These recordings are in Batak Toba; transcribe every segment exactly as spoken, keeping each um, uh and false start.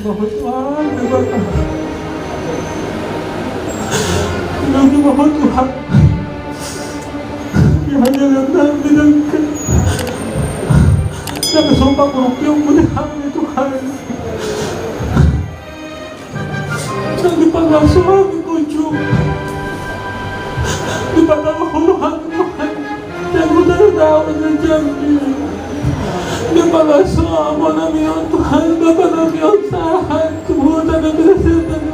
Tuhan, Tuhan, Tuhan. Tuhan, Tuhan, Tuhan. Tuhan, Tuhan, Tuhan. Tuhan, Tuhan, Tuhan. Tuhan, Tuhan, Tuhan. Ndang dipangasuhi hami, Tuhan. Dipataruhon hami, Tuhan. Ndang hutadao, Tuhan. Dipangasuhi Amanami on, Tuhan. Bapanami on sahat. Tuhan, Tuhan,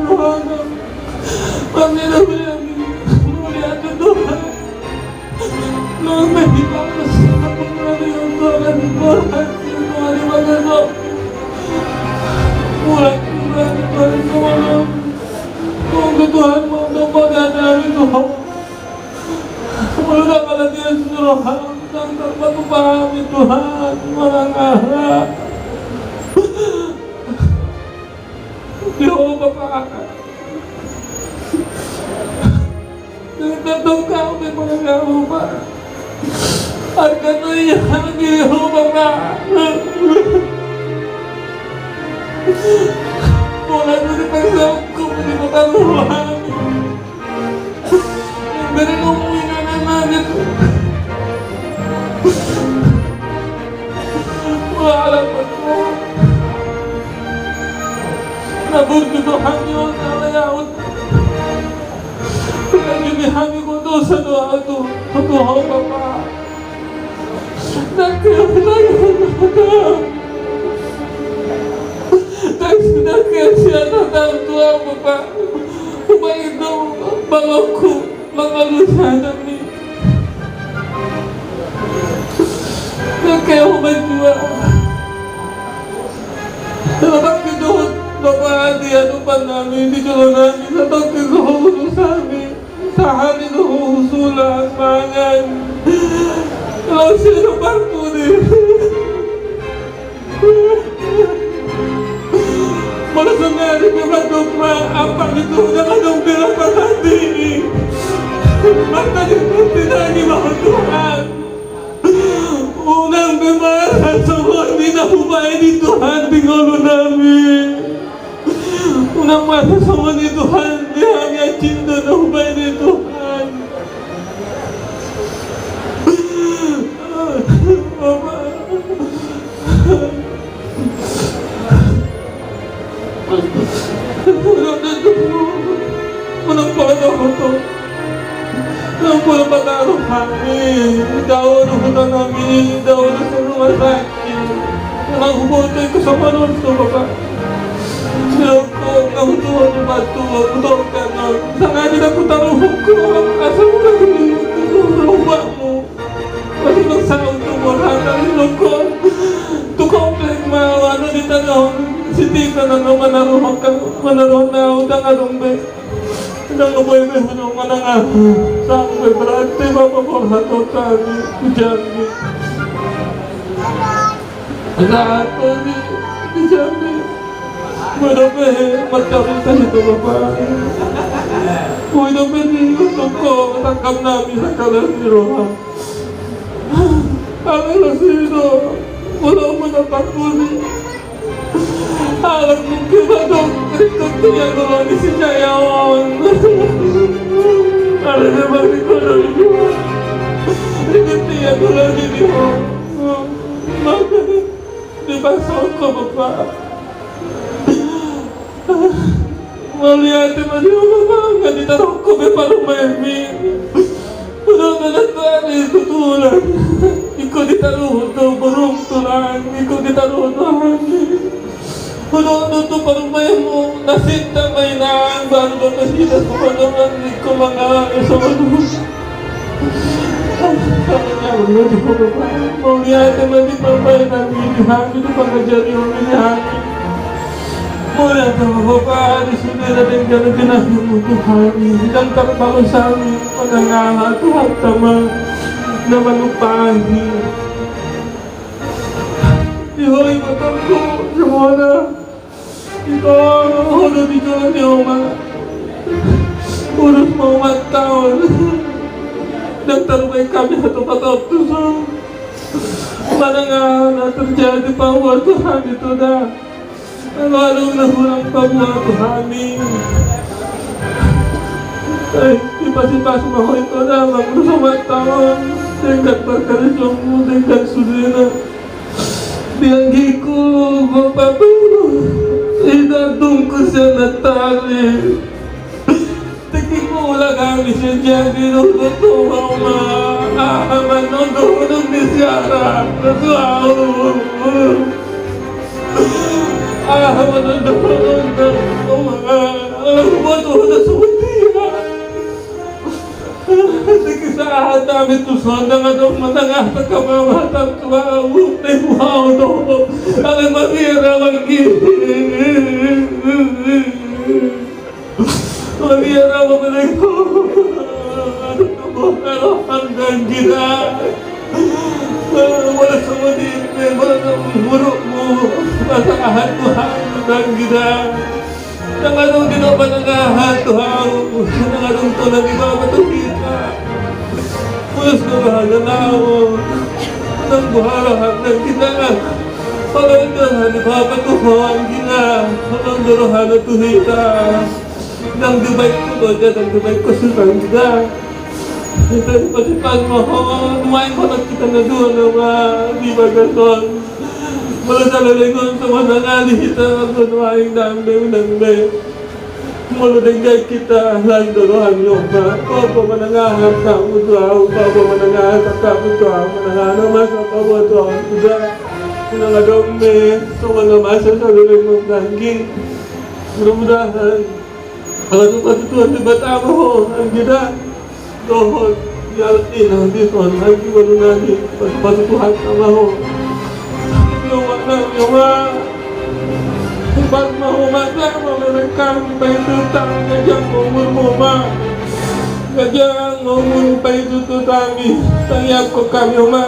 Tuhan. Mauliate, Tuhan. Nunga dibalos hami, Tuhan, Tuhan, Tuhan, Tuhan, Tuhan, Tuhan. Mulak, Tuhan, Tuhan, Tuhan. Tunggu, Tuhan, mau dong pada kami, Tuhan. Mulak pada dia suruh hami, Tuhan, tanpa tu pahami, Tuhan, manang aha. Yo, Bapa. Tentang kau memang ya, Bapa. Arga no iya hami, Bapa. Bola no dipaksa hukum di mata Tuhan. Beri kamu inana nangis. Wah, alam betul. Nabur tu Tuhan yo, salah ya, Tuhan. Lagi di hami ko dosa doa tu, tu Tuhan, Bapa. Nake, nake, nake. Nake, nake, sia, Tuhan, Tuhan, Bapa. Upa itu, balokku. Mangalusi hami. Nangkin ho manjua. Sahat do Bapa di adopan nami, di jolo nami, sahat do ho urusan nami. Sahali do ho usulan mangan. Laos i do parpudi. Molo sonari pe mandok ma, ampang itu, ndang adong be lampar hati i. Martangi-tangi ma ho Tuhan. Unang be marhasongon i na hubaen i Tuhan di ngolu nami. Unang marhasongon i Tuhan di hami, anjing do na hubaen i Tuhan. Unang pola dohot ho. Unang pola pataru hami. Dao do huta nami, dao do rumah sakit. Unang huboto i, kesopanan tu Bapa. Siloko, unang hutuhon batu, hutuhon kanon. Sangadi na hutaruhon ho, asa unang hutuhon rumahmu. Asa unang saut tu borhat, siloko. Tu komplek ma, anu, ditaruhon, si Tika na manaruhon, manaruhon na, unang adong be. Ndang boi be hudok manang aha. Sampe berarti Bapa borhat tu hami, tu Jambi. Berarti di, di Jambi. Boi dope marcarita hita, Bapa. Boi dope diunduk ho tangan nami sakali di roha. Alai laos i do, molo muna parpudi. Alai mungkin adong rikut ia do di si Jaya on. Alai memang rikut do i. Rikut ia do di on. Maka dipaksa ho, Bapa. Mauliate ma di ho, Bapa, nga ditaruhon ho be parumaenmi. Hudok do na tuari tutulan. Ingkon ditaruhon do borungku, Tulang. Ingkon ditaruhon do hami. Hudok do tu parumaenmu, na sinta ma inang, baru do nasida supa dongan, ingkon mangalangka songon i. Mauliate ma di pambahenan i di hami, di pangajarion i di hami. Mauliate ma Bapa di sude na denggan di nami tu hami, ndang tarbalos hami, manang aha Tuhanta ma na manumpahi. Di ho i ma tonggo, di ho na. Ito, ho do di jolo ni oma. Urus ma omanta on. Ndang tarbaen hami hatop-hatop tu son. Manang aha na terjadi, paboa Tuhan itu da. Kalau adong na hurang paboa tu hami, eh, ipasipas ma ho ito damang, tu sobat taon, denggan parkarejomu, denggan sudena. Di anggingku, bapakku, ida dungku sian natali. Tingki mula hami sian Jambi dohot tu Roma. Aha ma annon dohonon ni si Ara tu ahu? Aha ma annon dohonon ni si Ara tu ahu? Tingki sahat hami tu son, ndang adong manangahon hata tu ahu, na ibuha ho do. Alai mabiar ahu anggi. Mabiar ahu mangalean ho. Adong na boha roham da anggi da. Molo songon i pe, molo na burukmu, pasahat tu hami da anggi da. Ndang adong didok manangahon tu ahu, ndang adong tona ni bapa tu hita. Molo so roha ni ahu, ndang boha roham da anggi da. Holong do roha ni bapa tu ho anggi da, holong do rohana tu hita. Ndang dibaen ho loja, ndang dibaen ho sura anggi da. Hita dipasipas ma ho, nuaeng holan hita na dua nama di bagasan on. Molo saleleng on so manangani hita, molo nuaeng ndang be, ndang be. Molo denggan hita, lain do roham i, Oma. Paboa manangahon hamu tu ahu, paboa manangahon hamu tu ahu, manangahon na masa paboa tu ahu, anggi da. Unang adong be songon na masa saleleng on da anggi. Mudah-mudahan ala tu patuduhon Debata ma ho, anggi da. Dohot di alat ni na dison, anggi, boru nami, pasupasu Tuhanta ma ho. Di omak nami, Oma. Hebat ma ho, Oma, da, molo rengkang paitutu hami, ganjang ma umurmu, Oma. Ganjang ma umurmu paitutu hami, tangiangkon hami, Oma.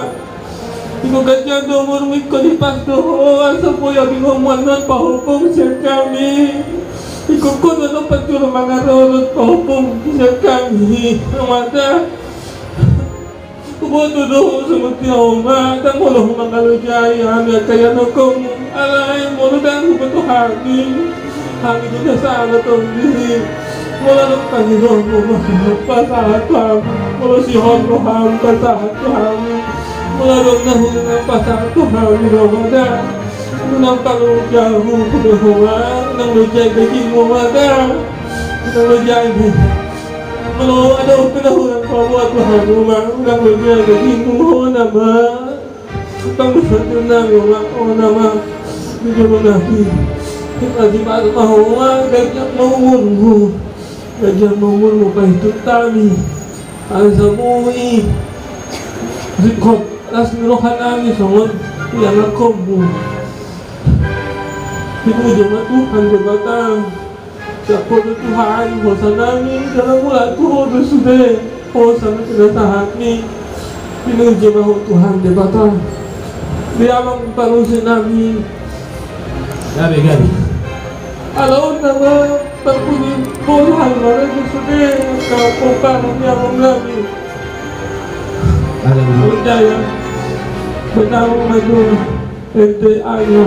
Ingkon ganjang do umurmu, ingkon hipas do ho, asa boi abingonmu annon pahompum sian hami. Ingkon ho do annon panjuru mangarorot pahompum sian hami, Oma, da. Huboto do ho songon dia, Oma, ndang molo ho mangalojai hami angka ianakhonmu. Alai molo ndang huboto hami, hami do na sala tonggor i. Molo adong pangidoanmu, Oma, pasahat tu hami. Molo sihol roham, pasahat tu hami. Molo adong na hurang, pasahat tu hami do, Oma, da. Unang paloja ho, Oma, unang lojai dagingmu, Oma, da. Unang lojai be. Molo adong pe na hurang paboa tu hami, Oma, unang lojai dagingmu, Oma, da. Panggusatur nami, Oma, Oma, di jolo nami. Hipasipas ma ho, Oma, ganjang ma umurmu. Ganjang ma umurmu paitutu hami. Asa boi ringkot las ni roha nami songon ianakhonmu. Dipuji ma Tuhan Debata. Siap ho do Tuhan, hosa nami, dalam mula tu ho do sude, hosa na pinasahatmi. Pinuji ma ho Tuhan Debata. Di amang parusi nami. Gabe, gabe. Ala on nama parpuji boru hami ma raja sude, angka pomparan ni amang nami. Ala on. Jaya. Benang maju. Ente aya,